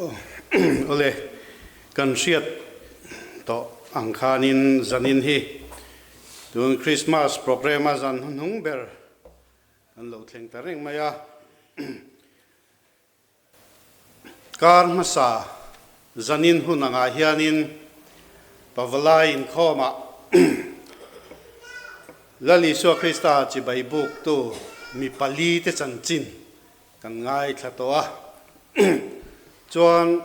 Awle, kan hriat tawh ang khanin zanin hi tun Christmas programme a zan hnuhnung ber kan lo thleng ta reng mai a. Kar hmasa zanin hun angah hianin Pavalai inkhawmah Lal Isua Krista chibai buktu mi palite chanchin kan ngaithla tawh a. Chuan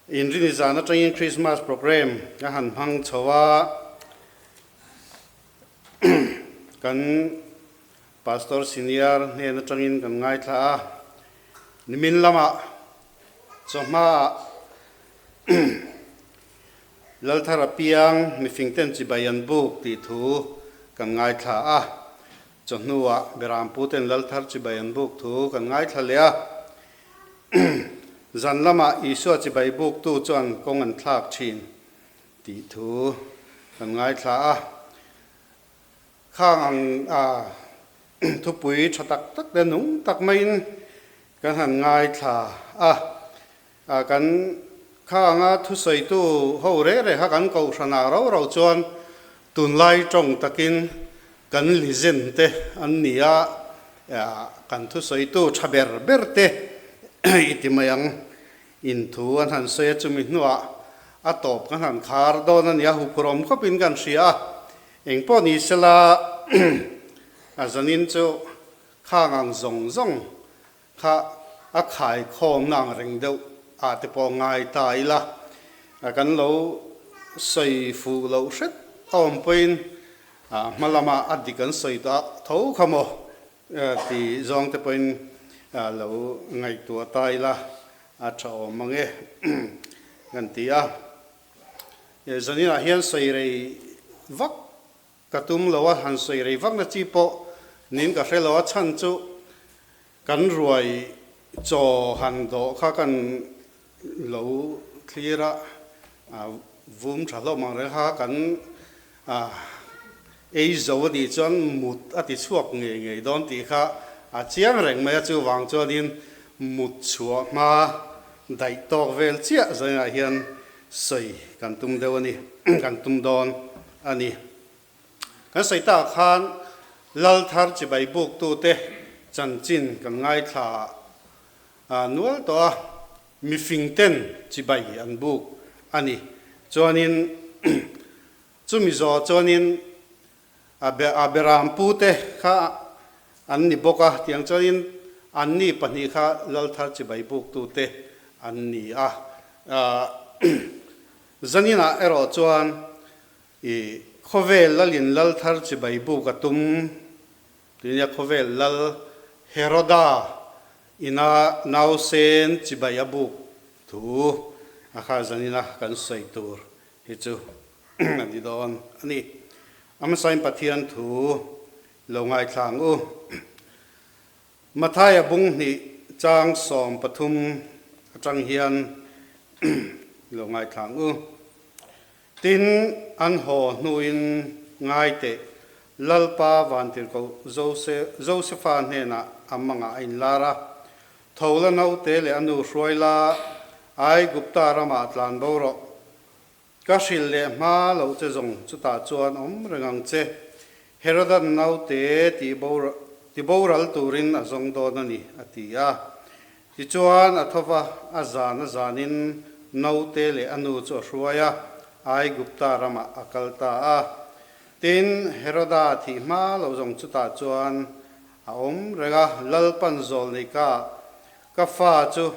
Inrini zan atangin Christmas programme a han hmang chho a, kan Pastor Senior hnen atangin kan ngaithla a, nimin lamah chawhmaah Lalthar apiang mifingten chibai an buk tih thu kan ngaithla a, chawhnuah Beramputen Lalthar chibai an buk thu kan ngaithla leh a. Zan lamah Isua chibai buktu chuan kawng an thlak thin tih thu kan ngaithla a. Khang ang a thupui tha tak tak te nung tak maiin kan han ngaithla a, kan khang anga thusawitu ho reh reh kha kan kohhran ah rau rau chuan tunlai tawng takin kan lizen te an ni a, kan thusawitu tha ber ber te i ti mai ang in thu an han sawi a, chumi hnuah a tawp kan han khar dawn a nia, huphurhawm khawpin kan hria a, Engpawh ni sela a zanin chu khang ang zawng zawng kha a khaikhawmna ang reng deuh ah te pawh ngai ta ila, kan lo sawi fuh loh hret a awm pawhin hma lama a dik an sawi ta tho kha maw ti zawng te pawhin lo ngaihtuah ta ila a tha awm ang e kan ti a. Zaninah hian sawi rei vak ka tum lo a, han sawi rei vakna chi pawh nin ka hre lo a, chhan chu kan ruai chaw han dawh kha kan lo thlir a, vum tha hlawm ang reng kha kan ei zo a nih chuan mut a ti chhuak ngei ngei dawn tih kha a chiang reng mai a, chuvang chuanin mut chhuah hma daih tawk vel chiah zaninah hian sawi kan tum deuh a ni, kan tum dawn a ni. Kan sawi takah khan Lalthar chibai buktute chanchin kan ngaithla nual tawh a, mifingten chibai an buk a ni. Chuanin chumi zawh chuanin a beram pute kha an ni bawk a, tiang chuanin anni pahnih kha Lalthar chibai buktute an ni a. Zaninah erawh chuan i khawvel lalin Lalthar chibai buk a tum tih nia khawvel lal Heroda ina nausen chibai a buk thu a kha zanina kan sawi tur hi chu a ni dawn a ni. A hmasain Pathian thu lo ngaithla ang u. Mathaia bung hnih chang 13 atang hian lo ngaithla ang u. Tin, an haw hnuin ngai teh, Lalpa Vantirhkoh Josefa hnenah a mangah a inlar a, Tho la naute leh a nu hruai la, Aigupta ramah tlan bo rawh. Ka hrilh leh hma loh che zawng chutah chuan awm reng ang che. Herodan naute ti boral turin a zawng dawn a ni, a ti a. Tichuan a tho va, a zan a zanin naute leh a nu chu a hruai a, Aigupta ramah a kal ta a. Tin, Heroda thih hma loh zawng chutah chuan a awm reng a, Lalpan zawl nei ka, ka fa chu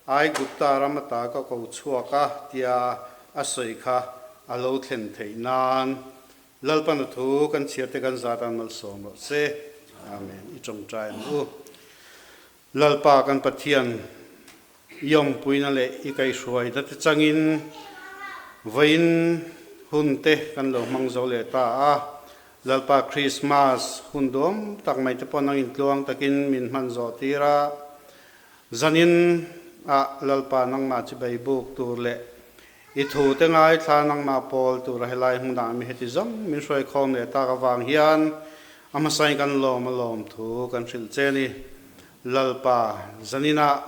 Aigupta ram ata ka ko chhuak a tia a sawi kha a lo thlen theih nan Lalpan a thu kan chhiarte kan zat an malsawm rawh se. Amen. I tawngtai ang u. Lalpa kan Pathian i awmpuina leh i kaihhruaina te changin vawiin hun te kan lo hmang zo leh ta a. Lalpa Krismas hun duam tak mai te pawh nang intluang takin min hman zawh tir a. Zanin ah Lalpa nangmah chibai buk tur leh i thu te ngaithla nangmah pawl tura helai hmunah mi heti zawng min hruai khawm leh tak avang hian a hmasain kan lawm a lawm thu kan hrilh che ni. Lalpa, zanin ah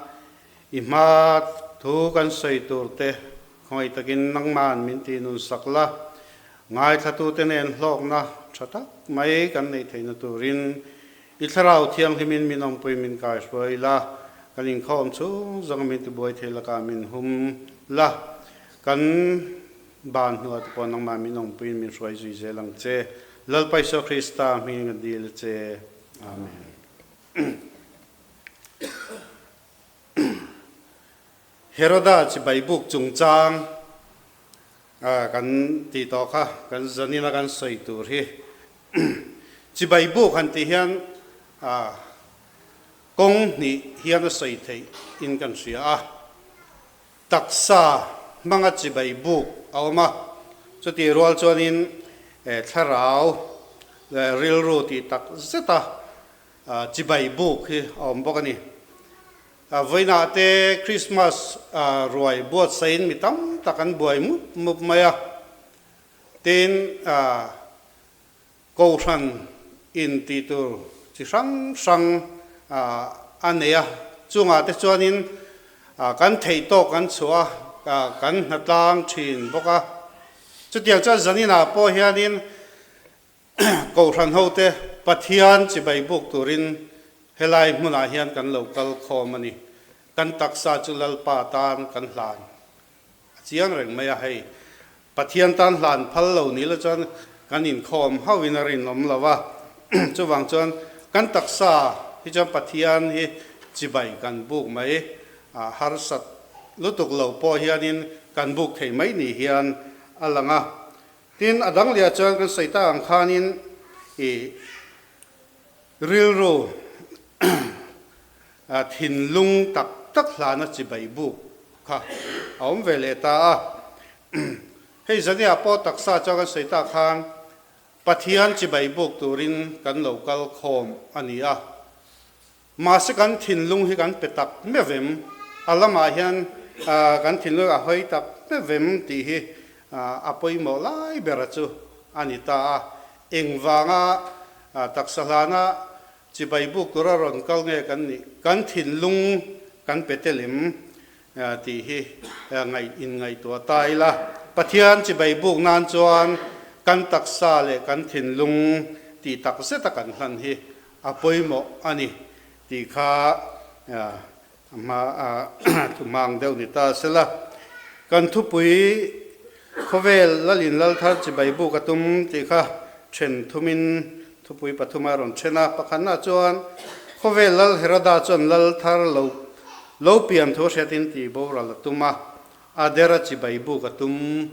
i hma Thu kan sawi tur te khawngaih takin nangma'n min tih nun sak la, ngaithlatute nen hlawkna tha tak mai kan neih theihna turin i Thlarau Thianghlimin min awmpui min kaihruai la, kan inkhawm chhung zawng min tibuai thei lakah min hum la, kan ban hnuah te pawh nangmah min awmpuiin min hruai zui zel ang che. Lalpa Isua Krista hmingin ka dil a che. Amen. Heroda chibai buk chungchang kan tih tawh kha kan zanina kan sawi tur hi chibai buk han tih hian kawng hnih hian a sawi theih in kan hria a, taksa hmanga chibai buk a awm a, chutih rual chuanin thlarau leh rilru tih tak zeta Chibai buk hi a awm bawk a ni. Vawiinah te Christmas ruai buatsaiin mi tam tak an buai mup mup mai a. Tin, Kohhran in tih tur chi hrang hrang a nei a. Chungah te chuanin kan theih tawk kan chhuah a, kan hnatlang thin bawk a. Chutiang chuan zaninah pawh hianin Kohhran hote Pathian chibai buk turin helai hmunah hian kan lo kal khawm a ni. Kan taksa chu Lalpa tan kan hlan a chiang reng mai a, hei Pathian tan hlan phal lo ni la chuan kan inkhawm hauhin a rinawm lo a, chuvang chuan kan taksa hi chuan Pathian hi chibai kan buk mai a, harsat lutuk lo pawh hianin kan buk thei mai ni hian a lang a. Tin, a dang leh chuan kan sawi tak ang khanin i rilru thinlung tak tak hlana chibai buk kha a awm ve leh ta a. Hei zaniah pawh taksa chuan kan sawi tak khan Pathian chibai buk turin kan lo kal khawm a ni a. Mahse kan thinlung hi kan pe tak mevem, a lamah hian kan thinlung a hawi tak mevem tih hi a pawimawh lai bera chu a ni ta a. Engvanga taksa hlana chibai buk tura rawn kal nge kan nih, kan thinlung kan pe tel em tih hi inngaihtuah ta ila. Pathian chibai buk nan chuan kan taksa leh kan thinlung tih tak zeta kan hlan hi A pawimawh a ni tih kha hma thuhmang deuh ni ta sela. Kan thupui khawvel Lalin Lalthar chibai buk a tum tih kha then thumin thupui pathum a rawn then a. Pakhatna chuan khawvel Lal Heroda chuan Lalthar lo lo pian thu hriatin tih boral a tum a, a dera chibai buk a tum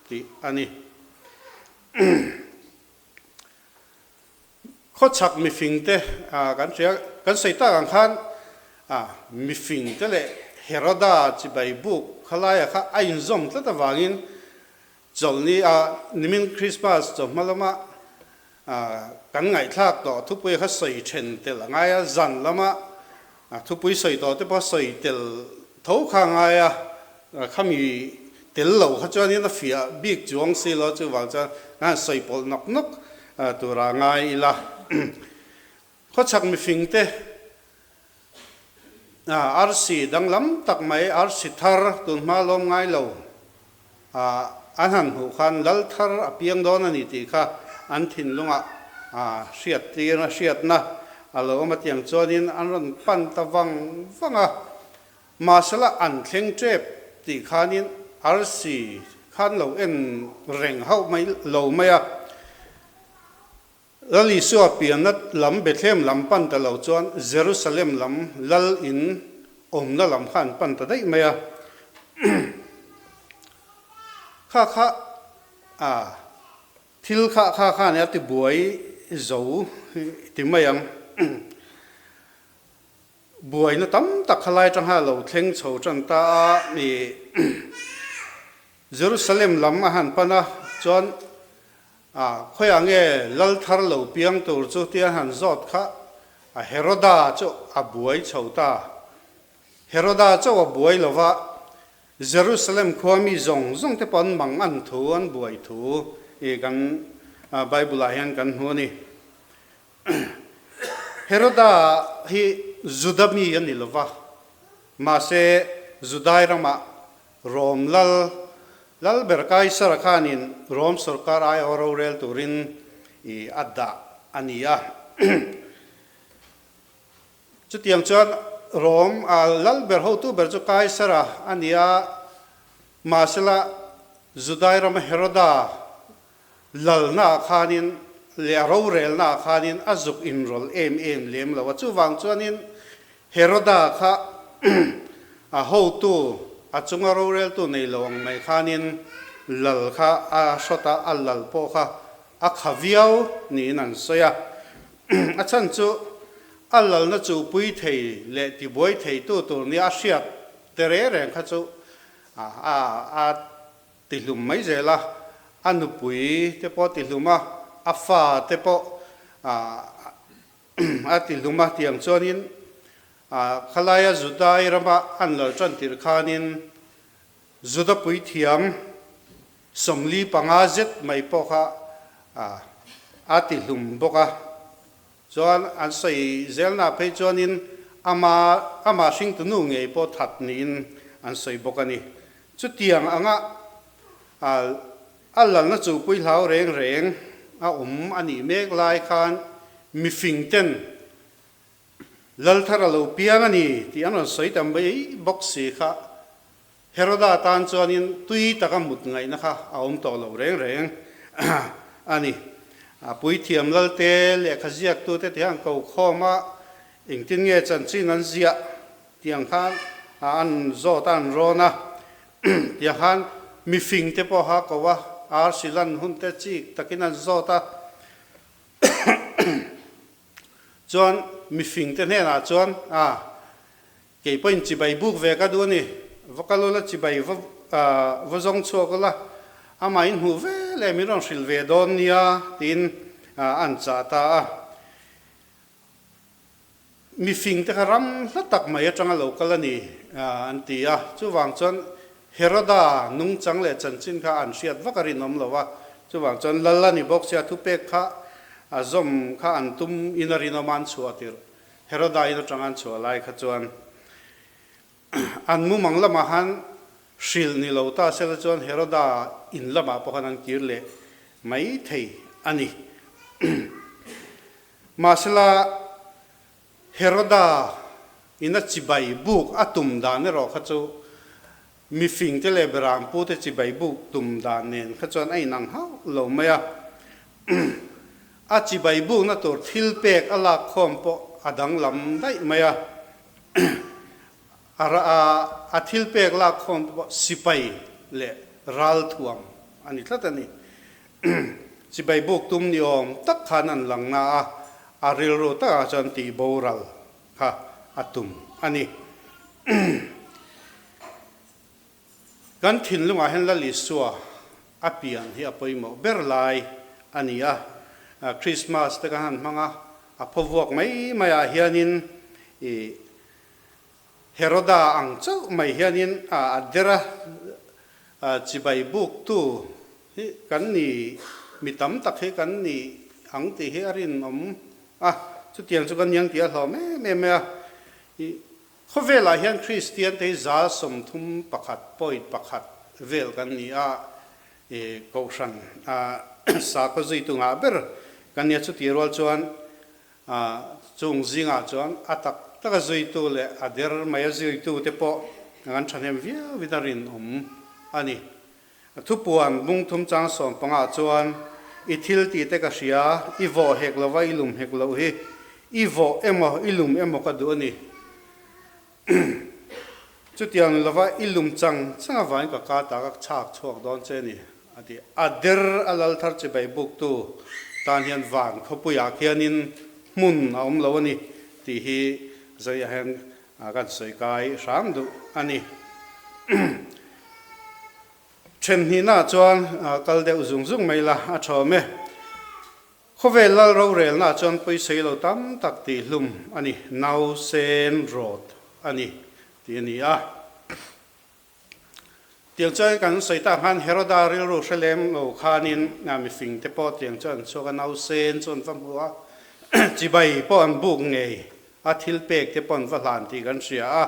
tih a ni. Khawchhak mifingte kan hria, kan sawi tak ang khan mifingte leh Heroda chibai buk khalaia kha a inzawm tlat avangin chawlhni a nimin Christmas chawhma lama kan ngaihthlak tawh thupui kha sawi then tel a ngai a, zan lama thupui sawi tawh te pawh sawi tel tho kha a ngai a, khami tel lo kha chuanin a fiah bik chuang si lo chuvang chuan kan han sawi pawlh nawk nawk tura ngai ila. Khawchhak mifingte arsi danglam tak mai arsi thar tunhma lawm ngai lo an han hmuh khan lal thar a piang dawn a ni tih kha an thinlungah hriat tirna hriatna a lo awm a tiang chuanin an rawn pan ta vang vang a. Mahsela an thleng tep tih khanin arsi khan lo en reng hauh mai lo mai a. Lal Isua pianna lam Bethlehem lam pan ta lo chuan Jerusalem lam Lal in awmna lam kha an pan ta daih mai a. Kha kha a thil kha kha khan a tibuai zo ti mai ang. Buaina tam tak kha lai atanga lo thleng chho tan ta a, ih Jerusalem lam a han pan a, chuan ah khawiah nge lal thar lo piang tur chu tia han zawt kha a Heroda chu a buai chho ta. Heroda chauh a buai lo va, Jerusalem khua mi zawng zawng te pawh an mang an thu an buai thu ih kan Bible ah hian kan hmu a ni. Heroda hi Juda mi a ni lo va, mahse Judai ramah Rom lal lal ber Kaisara khanin Rom sorkar aiawh rorel turin i a dah a ni a. Chutiang chuan Rom lal ber hotu ber chu Kaisara a ni a, mahsela Judai rama Heroda lalnaah khanin leh a rorelnaah khanin a zuk inrawlh em em lem lo a. Chuvang chuanin Heroda kha a hotu, a chunga roreltu nei lo ang mai khanin lal kha a hrawt a, a lal pawh kha a kha viau niin an sawi a. A chhan chu a lalna chuhpui thei leh tibuai theitu tur nia a hriat te reng reng kha chu a tihlum mai zel a, a nupui te pawh a tihlum a, a fa te pawh a tihlum a tiang chuanin khalaia Judai rama an lal tan tirh khanin Juda puithiam 45 zet mai pawh kha a tihlum bawk a, chuan an sawi zelnaah phei chuanin ama amah hringtu nu ngei pawh that niin an sawi bawk a ni. Chutiang anga a lalna chuhpui hlau reng reng a awm a nih mek lai khan mifing ten Lalthar a lo piang a ni tih an rawn sawi ta mai bawk si kha. Heroda tan chuanin tui taka mut ngaihna kha a awm tawh lo reng reng a ni. A puithiam lalte lehkha ziaktute ti han ko khawm a, engtin nge chanchin an ziah tih ang khan an zawt a, an rawn a. Tiang khan mifingte pawh kha ko a, arsi lan hunte chik takin an zawt a. Chuan mifingte hnenah chuan, A, kei pawhin chibai buk ve ka duh a ni. Va kal ula, chibai va va zawng chhuak ula, amah in hmuh ve leh min rawn hrilh ve dawn nia, tiin an chah ta a. Mifingte kha ram hla tak mai atanga lo kal a ni, an ti a. Chuvang chuan Heroda nungchang leh chanchin kha an hriat vak a rinawm lo a, chuvang chuan lal a ni bawk sia thupek kha a zawm kha an tum in a rinawm a an chhuah tirh Heroda in atanga an chhuah lai kha chuan an mumang lamah khan hrilh ni lo ta sela chuan Heroda in lamah pawh khan an kir leh mai thei a ni. Mahsela Heroda in a chibai buk a tum dan erawh kha chu mifingte leh berampute chibai buk tum dan nen kha chuan a inang hauh lo mai a. A chibai bukna tur thil pek a lak khawm pawh a danglam daih mai a. A thil pek lak khawm te pawh sipai leh ralthuam a ni tlat a ni. Chibai buk tum ni awm tak khan an lang na a, a rilru takah chuan tih boral kha a tum a ni. Kan thinlungah hian Lal Isua a pian hi a pawimawh ber lai a ni a, Krismas te kan han hmang a, a phawvuak mai maiah hianin ih Heroda ang chauh mai hianin a der a, chibai buktu hi kan ni, mi tam tak hi kan ni ang tih hi a rinawm a, chutiang chu kan ni ang tih a hlawm em em mai a. I khawvelah hian Kristian te hi 31 point pakhat vel kan ni a, i kohhran sakhaw zuitu ngah ber kan ni a, chutih rual chuan Chung zingah chuan a tak taka zuitu leh a der mai a zuitute pawh kan thahnem viau in a rinawm a ni. Thupuan bungthum chang 15 chuan, I thil tih te ka hria, i vawh hek lova i lum hek loh hi, i vawh emaw i lum emaw ka duh a ni. Chutiang lova i lum chang chang avangin ka ka ta ka chhak chhuak dawn che a ni, a ti. A der a lal thar chibai buktu tan hian van khawpuiah khianin hmun a awm lo a ni tih hi zawiah hian kan sawi kai hram duh a ni. Thenhnihnaah chuan kal deuh zung zung mai la a thawm e. Khawvel lal rorelnaah chuan pawisei lo tam tak tih hlum a ni, nausen rawt a ni tih a ni a. Tiang chuan kan sawi tak khan Heroda rilru hre lem lo khanin mifing te pawh tiang chuan an chhuak a, nausen chu an va hmu a, chibai pawh an buk ngei a, thil pek te pawh an va hlan tih kan hria a.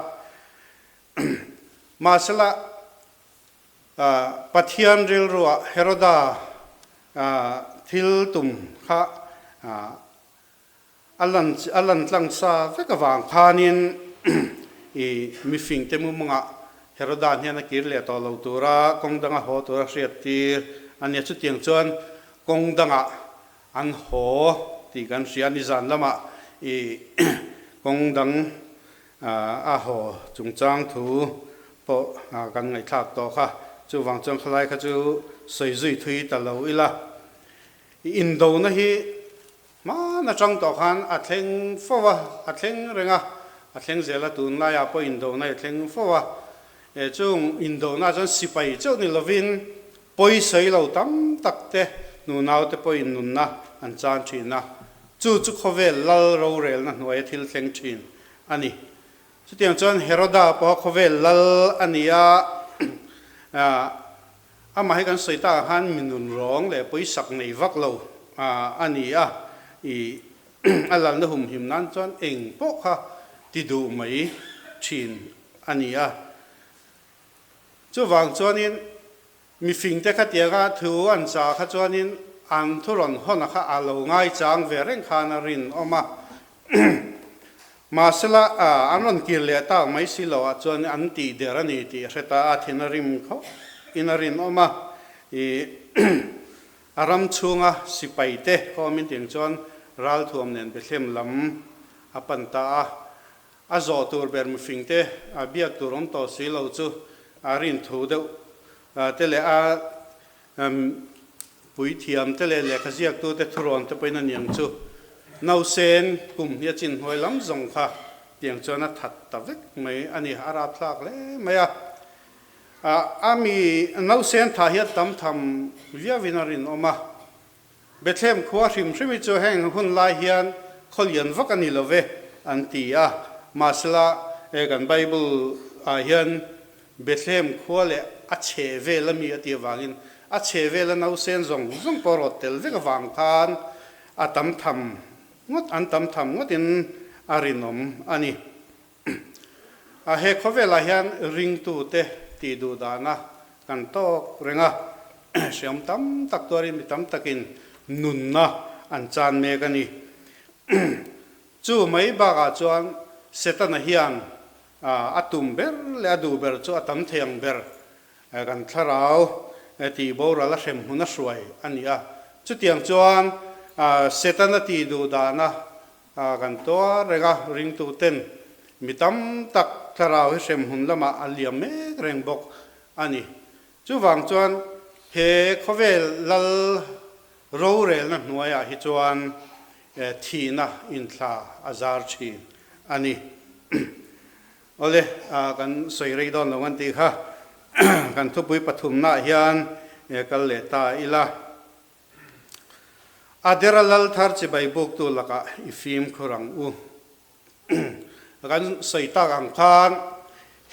Mahsela. Pathian rilruah Heroda thil tum kha a lan a lan tlang sa vek avang khanin i mifingte mumangah Heroda hian a kir leh tawh lo tura kawng danga haw tura hriat tir a nia. Chutiang chuan kawng dangah an haw tih kan hria. Nizan lamah i kawng dang a haw chungchang thu pawh kan ngaihthlak tawh kha. Chuvang chuan khalai kha chu sawi zui thui ta lo ila. I indona hi hman atang tawh khan a thleng fo a, a thleng reng a, a thleng zel a, tunlaiah pawh indona hi a thleng fo a. E chung indona chuan sipai chauh ni lovin pawisawi lo tam tak te nunaute pawhin nunna an chan thin a, chu chu khawvel lal rorelna hnuaia thil thleng thin a ni. Chutiang chuan Heroda pawh khawvel lal a ni a, Amah hi kan sawi takah khan mi nun rawng leh pawisak nei vak lo a ni a, i a lalna humhim nan chuan eng pawh kha ti duh mai thin a ni a. Chuvang chuanin mifingte khatianga thu an chah kha chuanin an thu rawn hawn a kha a lo ngaichang ve reng khan a rinawm a. Mahsela, an rawn kir leh tak mai si lo ah chuan an tih der a ni tih a hre ta a, thin a rim khawp in a rinawm a, i a ram chhunga sipai te khawmin tiang chuan ralthuam nen Bethlehem lam a pan ta a, a zawh tur ber mifing te a biak tur awm tawh si lo chu a rin thu deuh te leh a Puithiam te leh lehkha ziaktu te thurawn te pawhin a niang chu nausen kum hi a chin hnuai lam zawng kha tiang chuan a that ta vek mai a ni, a rapthlak hle mai a. A mi nausen tha hi a tam tham viauin a rinawm a. Bethlehem khua hrim hrim hi chu heng hun lai hian khaw lian vak a ni lo ve an ti a, mahsela kan Bible ah hian Bethlehem khua leh a chhe vel a mi a tih avangin a chhe vela nausen zawng zawng pawh rawt tel vek avang khan a tam tham ngawt, an tam tham ngawtin a rinawm a ni. A he khawvelah hian ringtute tih duh dana kan tawk reng a, hreawm tam tak tuarin mi tam takin nunna an chan mek a ni. Chu mai bakah chuan Setana hian A tum ber leh a duh ber chu a tam thei ang ber kan thlarau tih boral a hrem hmun a hruai a ni a. Chutiang chuan Setana tih duh dahna kan tuar reng a, ringtuten mi tam tak thlarau hi hrem hmun lamah a liam mek reng bawk a ni. Chuvang chuan he khawvel lal rorelna hnuaiah hi chuan thihna inthla a zar thin a ni. Awle, kan sawi rei dawn lo an tih kha kan thupui pathumnaah hian kal leh ta ila. Adera lal thar chibai buktu lakah i fimkhur ang u. Kan sawi tak ang khan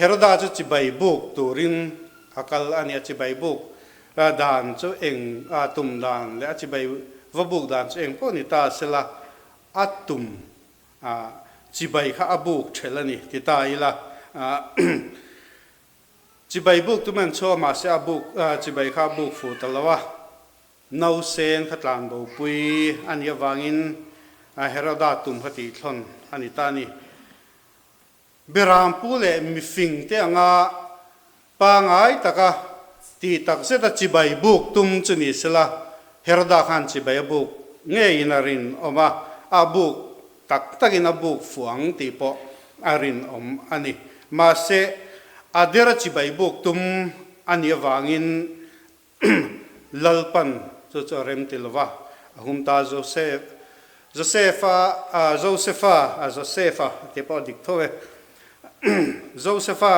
Heroda chu chibai buk turin a kal a ni. A chibai buk dan chu eng a tum dan leh a chibai va buk dan chu eng pawh ni ta sela a tum chibai kha a buk ṭhelh a ni ti ta ila. Chibai buk tum an chhuak mahse a buk chibai kha a buk fuh ta lo a. Nausen kha tlanbopui a nih avangin Heroda tum kha tihthlawn a ni ta a ni. Berampu leh mifing te anga pangai taka tih tak zeta chibai buk tum chu ni sela, Heroda khan chibai a buk ngeiin a rinawm a, a buk tak takin a buk fuh ang tih pawh a rinawm a ni. Mahse, a dera chibai buk tum a nih avangin Lalpan chu chu a rem ti lova, a hum ta Joseph, Joseph-a, Joseph-a, Joseph-a tih pawh a dik tho e. Joseph-a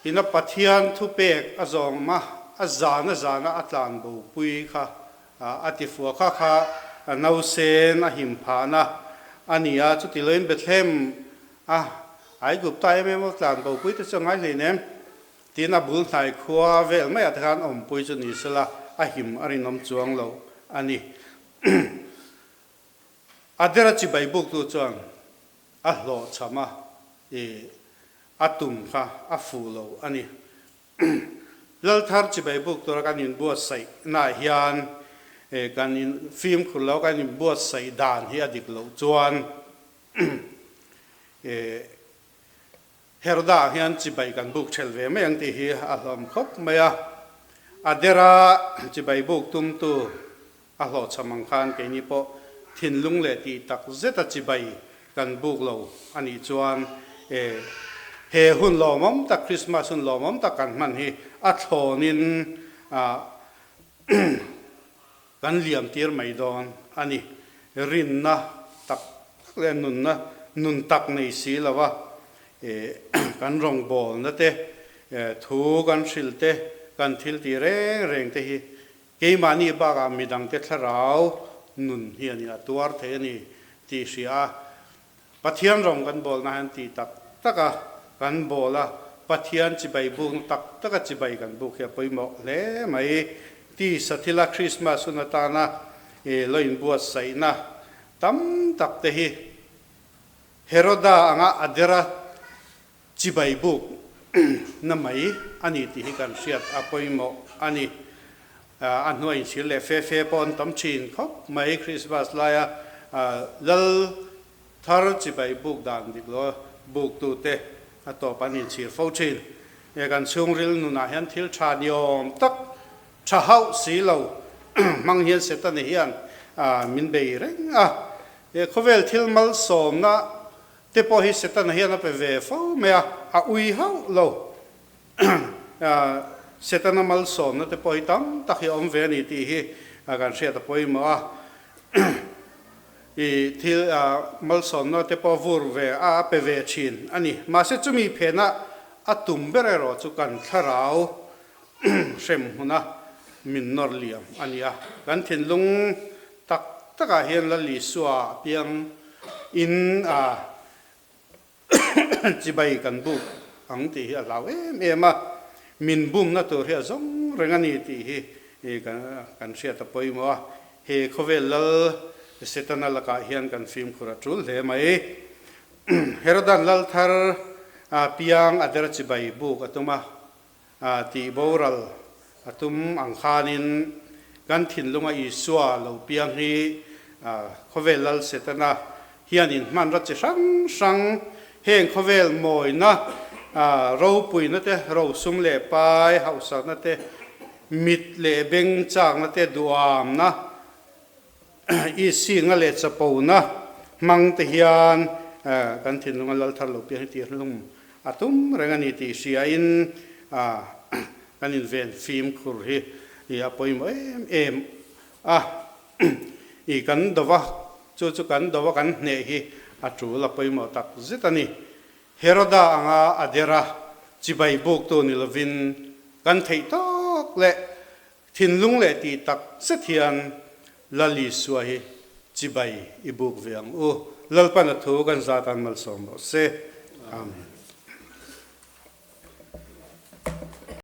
ina Pathian thupek a zawng a, a zan a zana a tlan bopui kha a ti fua kha kha nausen a him phahna a ni a, chuti loin Bethlehem a Aigupta em em a tlan bopui te chu a ngai hleinem. Tin, a bul hnai khua vel maiah te khan awmpui chu ni sela a him a rinawm chuang lo a ni. A dera chibai buktu chuan a hlawhchham a, i a tum kha a fuh lo a ni. Lalthar chibai buk tura kan inbuatsaihnaah hian kan fimkhur lo kan inbuatsaih dan hi a dik loh chuan Heroda ah hian chibai kan buk ṭhelh ve mai ang tih hi a hlawm khawp mai a. A dera chibai buk tumtu a hlawhchham ang khan keini pawh thinlung leh tih tak zeta chibai kan buk lo a nih chuan e he hun lawmawm tak Christmas hun lawmawm tak kan hman hi a thlawnin kan liam tir mai dawn a ni. Rinna tak tak leh nunna nun tak nei si lova e kan rawngbawlna te thu kan hrilh te kan thil tih reng reng te hi Keimahni bakah midangte thlarau nun hi a ni a tuar thei a ni tih hria a, Pathian rawng kan bawlna hian tih tak taka kan bawl a, Pathian chibai bukna tak taka chibai kan buk hi a pawimawh hle mai. Tisa thila Krismas hun atana lo inbuatsaihna tam tak te hi Heroda anga a dera Chibai buk na mai a ni tih hi kan hriat a pawimawh a ni. A hnuai inchhir leh fe fe pawh an tam thin khawp mai. Christmas laia lal thar chibai buk dan dik lo buktute a tawp an inchhir fo thin. Kan chhungril nunah hian thil tha ni awm tak tha hauh si lo hmang hian Setana hian min bei reng a. Khawvel thil malsawmna Te pawh hi Setana hian a pe ve fo mai a, a ui hauh lo. Setana malsawmna te pawh hi tam tak hi a awm ve a ni tih hi kan hriat a pawimawh a. I thil malsawmna te pawh vur ve a, a pe ve thin a ni. Mahse chumi phena a tum ber erawh chu kan thlarau hrem hmuna min nawr liam a ni a. Kan thinlung tak takah hian Lal Isua piang in a chibai kan buk ang tih hi a hlau em em a, min bumna tur hi a zawng reng a ni tih hi kan hriat a pawimawh a. He khawvel Lal Setana lakah hian kan fimkhur a tul hle mai. Herodan Lal thar piang a der chibai buk a tum a, tih boral a tum ang khanin kan thinlunga Isua lo piang hi khawvel lal Setana hianin hmanraw chi hrang hrang heng khawvel mawina ropuina te, rosum leh pai hauhsakna te, mit leh beng chakna te, duamna, Isinga leh chapona hmang te hian kan thinlunga lal thar lo piang hi tih hlum a tum reng a ni tih hriain kan inven fimkhur hi a pawimawh em em a. I kan dova chu chu kan dova kan hneh hi a tul a pawimawh tak zet a ni. Heroda anga a dera chibai buktu ni lovin kan theih tawk leh Thinlung leh tih tak zet hian Lal Isua hi chibai i buk ve ang u. Lalpan a thu kan zat an malsawm rawh se. Amen.